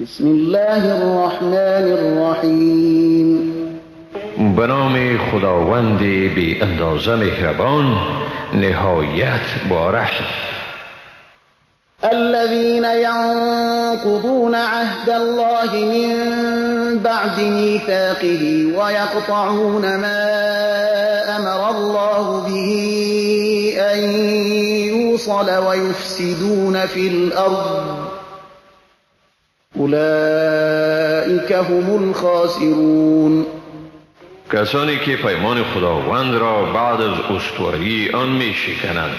بسم الله الرحمن الرحیم. به نام خداوند بی اندازه مهربان، نهایت با رحم. الذين ينقضون عهد الله من بعد ميثاقه ويقطعون ما أمر الله به أن يوصل ويفسدون في الأرض أولئك هم الخاسرون. کسانی که پیمان خداوند را بعد از استواری آن می شکنند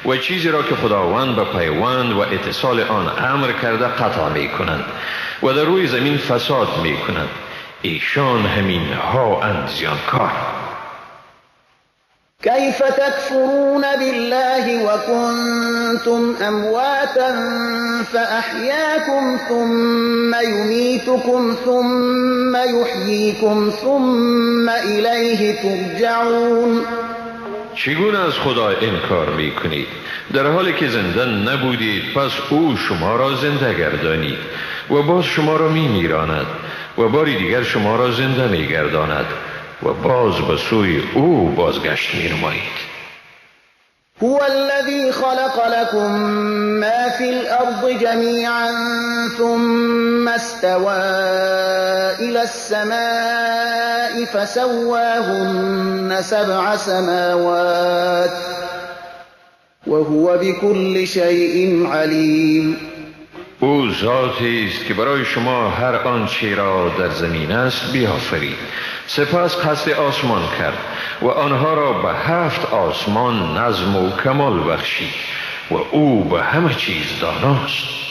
و چیزی را که خداوند به پیوند و اتصال آن امر کرده قطع می کنند و در روی زمین فساد می کنند، ایشان همین ها اند زیانکار. كيف تكفرون بالله وكنتم أمواتا فأحياكم ثم يميتكم ثم يحييكم ثم إليه ترجعون. چگونه از خدا انکار میکنید در حالی که زنده نبودید؟ پس او شما را زنده گردانید و باز شما را میمیراند و باری دیگر شما را زنده میگرداند و باز به سوی او بازگشت می‌نمایید. هو الذي خلق لكم ما في الأرض جميعا ثم استوى إلى السماء فسواهن 7 سماوات وهو بكل شيء عليم. او ذاتی است که برای شما هر آنچه را در زمین است بیافرید، سپس قصد آسمان کرد و آنها را به 7 آسمان نظم و کمال بخشید و او به همه چیز داناست.